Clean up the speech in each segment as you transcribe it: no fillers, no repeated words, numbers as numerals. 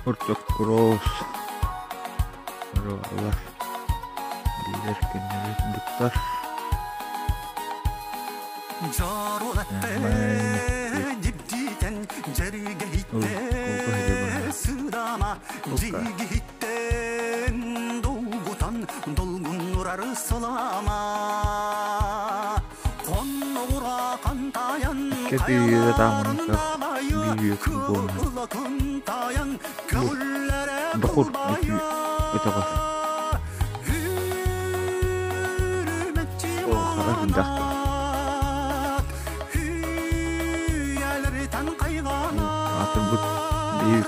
Ортоккуроос Оруоллар биирэр күннэри курдуктар Икки үйэ тааманка биир үйэ буолан Дохур өтөҕөр Хара күндахтар Аатырбыт биир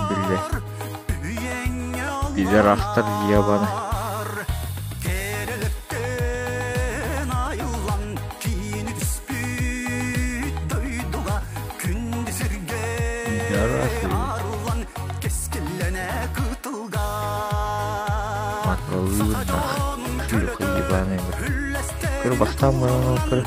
Биллэ Билэр ахтар ябаны Көр бастаан баран көр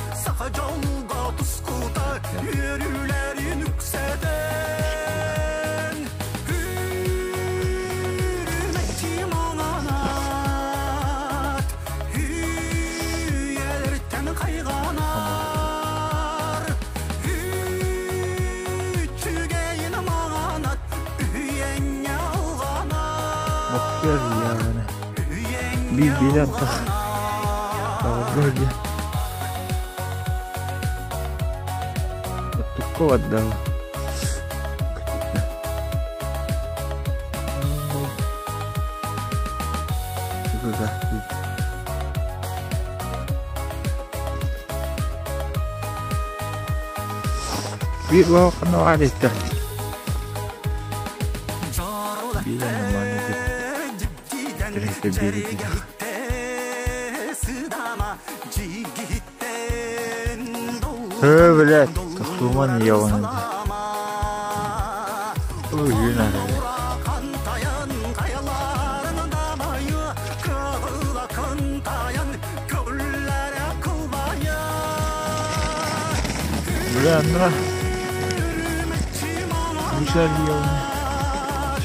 Биир биир антах Оттукка барда. Биир улахан аҕа Биир Ээ, блядь, тохтууман ийэҕин Ой, Бля, на. Güzel yolunu.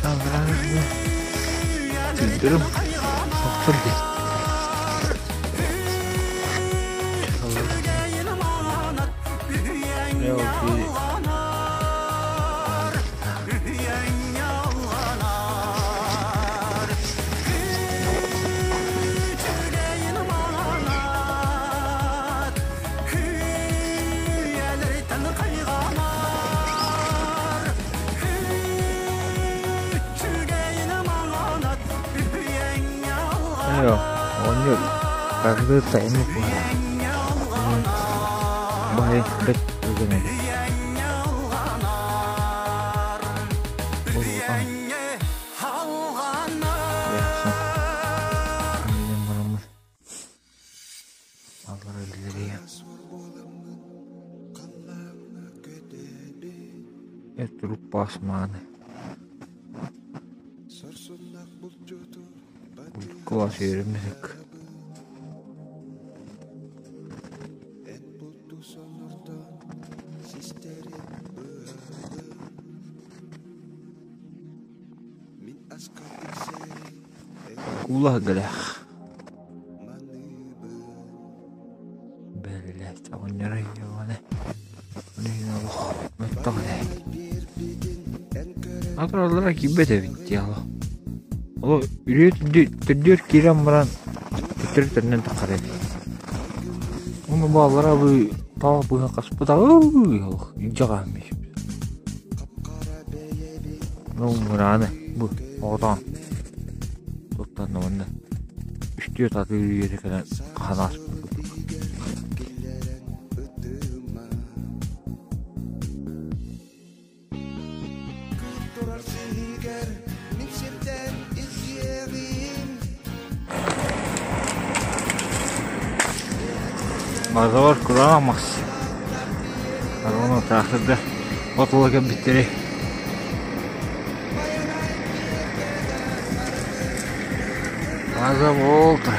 Çandıranızı. Güldürüm. Soktur Ne oldu? Оонньуур барылыыр сайыны баһы бэт үгэнэ Труппаас мааны Кулаас үөрэммитик Куулаһ гэлэх Бэллэт оҕонньоро ийэҕинэ Атыраллара киирбэт эбит дии Ол үрүө төрдүөр киирэн баран төттөрү төннөн таххар эбит. Ону бааллара бу таах быһа хаспыта илдьэ хааммыт. Ну мырааны бу оҕотоон туттан уонна үстүө татыы үйэтэ кэлэн ханааспыт курдук. Базовар кураамас. Арона тракторда отула кэлбиттери. База болта.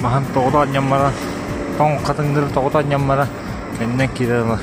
Маһын тоҕута анньан баран, тоҥ хатыҥнары тоҕута анньан баран, кэннинэн киирэн ылар.